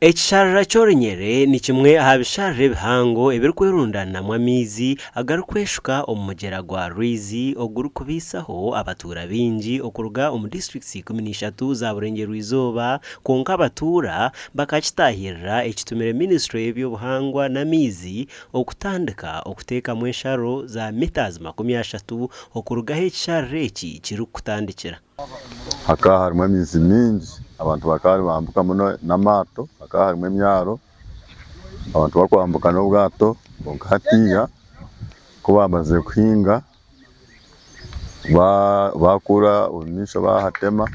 Ekisharara ky'orunyere ni kimwe aha bisharara ebihango ebirikwerundaniramu amaizi agarikweshuka omu mugyera gwa Rwizi ogurikubaisaho abatuura baingi okuruga omu disiturikiti 13 za Burengyerwa-izooba kwonka abatuura bakakitaahirira ekitumire minisiture y'eby'obuhangwa n'amaizi okutandika okuteekamu ensharo za mitazi 30 okuruga ahu ekisharara eki kirikutandikira. Hakaba harimu amaizi maingi, abantu bakaba nibambuka muno n'amaato, hakaba harimu emyaro, abantu barikwambuka n'obwato kwonka hatiiya ku baamazire kuhinga baakuura omu maisho baahatema,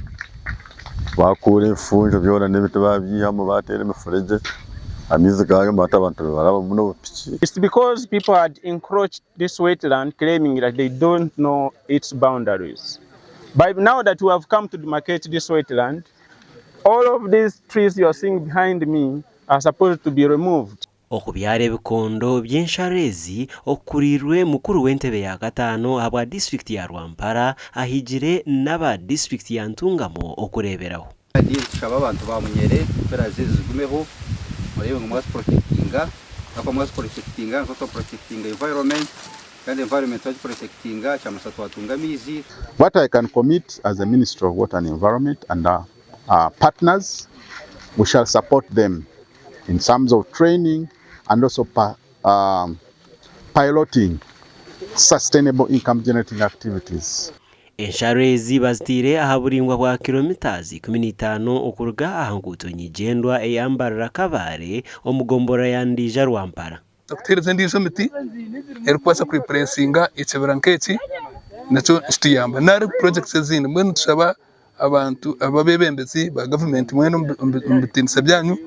baakuura ebifunjo byona n'ebiti baabyihamu baateera emifuregye, amaizi gaayoma hati abantu nibarabamu n'obupiki. It's because people had encroached this wetland claiming that they don't know its boundaries. By now that we have come to demarcate this wetland, all of these trees you are seeing behind me are supposed to be removed. Okubyara ebikondo by'ensharo ezi okukuriirwe mukuru w'entebe ya kataano ahabwa disiturikiti ya Rwampara ahigire n'aba disiturikiti ya Ntungamo okureeberaho. Kandi nitushaba abantu ba Munyere pillars ezi zigumeho mureebe ngu mwaziprotectinga ahakuba mwaziprotectinga nituba twaprotectinga environment kandi environment twagiprotectinga kyamanyisa twatunga amaizi. What I can commit as a Ministry of Water and Environment and our partners, we shall support them in terms of training and also piloting sustainable income generating activities. Ensharo ezi baziteire aha buraingwa bwa kilomitazi 15 okuruga aha nguuto nyigyendwa eya Mbarara Kabale omu gomborora ya Ndiija Rwampara. Kutuheereza endiijo miti erikubaasa kuripuresinga ekibira nk'eki nakyo nikituyamba nari purojekiti ezindi. Mbwenu nitushaba abantu abeebembezi ba gavumenti mwena omu bitiinisa byanyu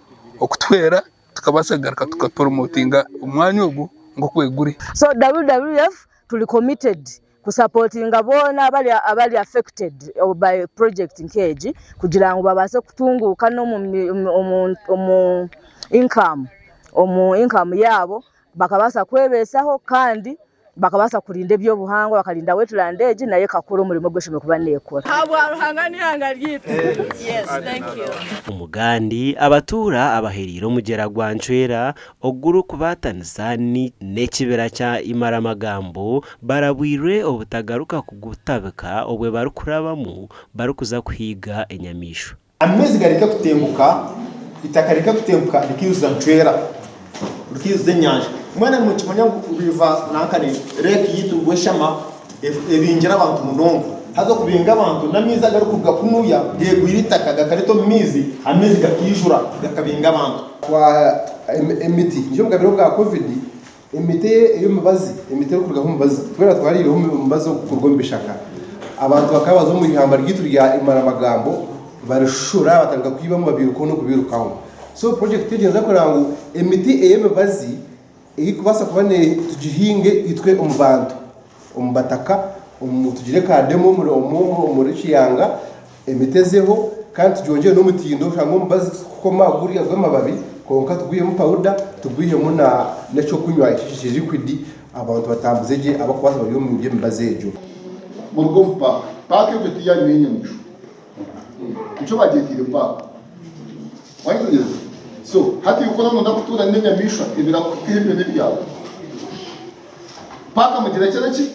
okutuhwera tukabaasa kugaruka tukaporomotinga omwanya ogu nk'oku guri. So WWF turi committed kusapotinga boona abari abari affected by project nk'egi kugira ngu babaase kutunguuka n'omu omu omu income omu income yaabo bakabaasa kwebeesaho kandi bakabaasa kurinda eby'obuhangwa bakarinda wetland egi nayo ekakora omurimo ogu eshemereire kuba neekora. Ahabwa Ruhanga n'eihanga ryaitu. Yes, thank you. Omugandi, abatuura abahereire omugyera gwa Ncwera ogurikubatanisa n'ekibira kya Imaramagambo barabwirwe obutagaruka kugutabika obwe barikurabamu barikuza kuhiiga enyamaishwa. Amaizi gareke kutembuka, eitaka rireke kutembuka rikaijuza ncwera, rikaijuza enyanja. Mwena nimukimanya ngu river nankani lake yaitu Rweshama ebingire abantu munonga. Haza okubinga abantu n'amaizi agarikuruga kunuya geegwire eitaka gakareeta omu maizi, amaizi gakaijura gakabinga abantu. Twaha emiti, nikyo omu bwire bwa Covid, emiti ey'omubazi, emiti erikurugaho omubazi, twena twariireho omubazi ogu kuruga omu bishaka. Abantu bakaba baza omu ihamba ryaitu rya Imaramagambo barishushura batandika kwibamu babiirukaho n'okubiirukaho. So purojekiti egi neeza kureba ngu emiti ey'emibazi erikubaasa kuba tugihinge itwe omu bantu, omu bataka, tugire ka demo omuri Kiyanga, emiti ezeho kandi tugyongyere n'omutindo oshange omubazi tikukoma guriya gw'amababi kwonka tugwihemu pawuda tugwihemu n'ekyokunywa eki liquid abantu batambuze gye abarikubaasa bari omu by'emibazi egyo. Muruge omu paaka. Paaka egyo ti yaanyu y'enyamaishwa. Nikyo baagyetaire paaka. Waayetegyereza? So, hati iwe ku oraba noyenda kutuura n'enyamaishwa, ebirakuhikaho ebyo n'ebyawe. Paaka mugirekyere ki?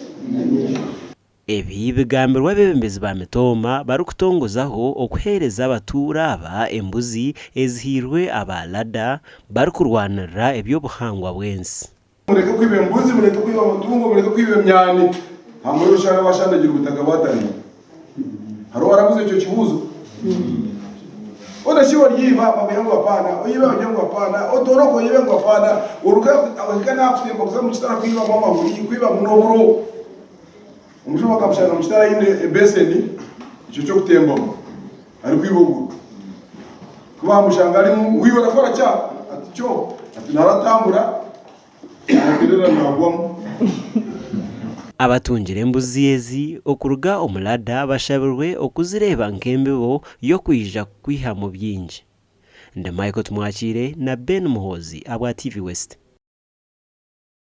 Ebi bigambirwe abeebembezi ba Mitooma barikutongozaho okuheereza abatuura aba embuzi ezihairwe aba Lada barikurwanirira eby'obuhangwa bw'ensi. Mureke kwiba embuzi, mureke kwiba amatungo, mureke kwiba emyani. Hamwe oshanga bashandagira obutaka batarimu. Hariho owarabuza ekyo kibuzo? Ona shi oryiba bamuhe ngu apana, oyibe bagire ngu apana, otoroke oyibe ngu apana, oruge ohike n'aha kutemba kuza omu kitara kwibamu amahuri, kwibamu n'oburo. Omushaija bakamushanga omu kitara aine ebeseni ekyo ky'okutembamu arikwiba oburo. Ku baamushanga arimu ngu iwe orakora ki aha? Ati kyo, ati naratambura naaterera naagwamu. Abatungire embuzi ezi okuruga omu Lada bashabirwe okuzireeba nk'embibo y'okwija kwihamu bingi. Ndi Michael Tumwakiire na Ben Muhoozi ahabwa TV West.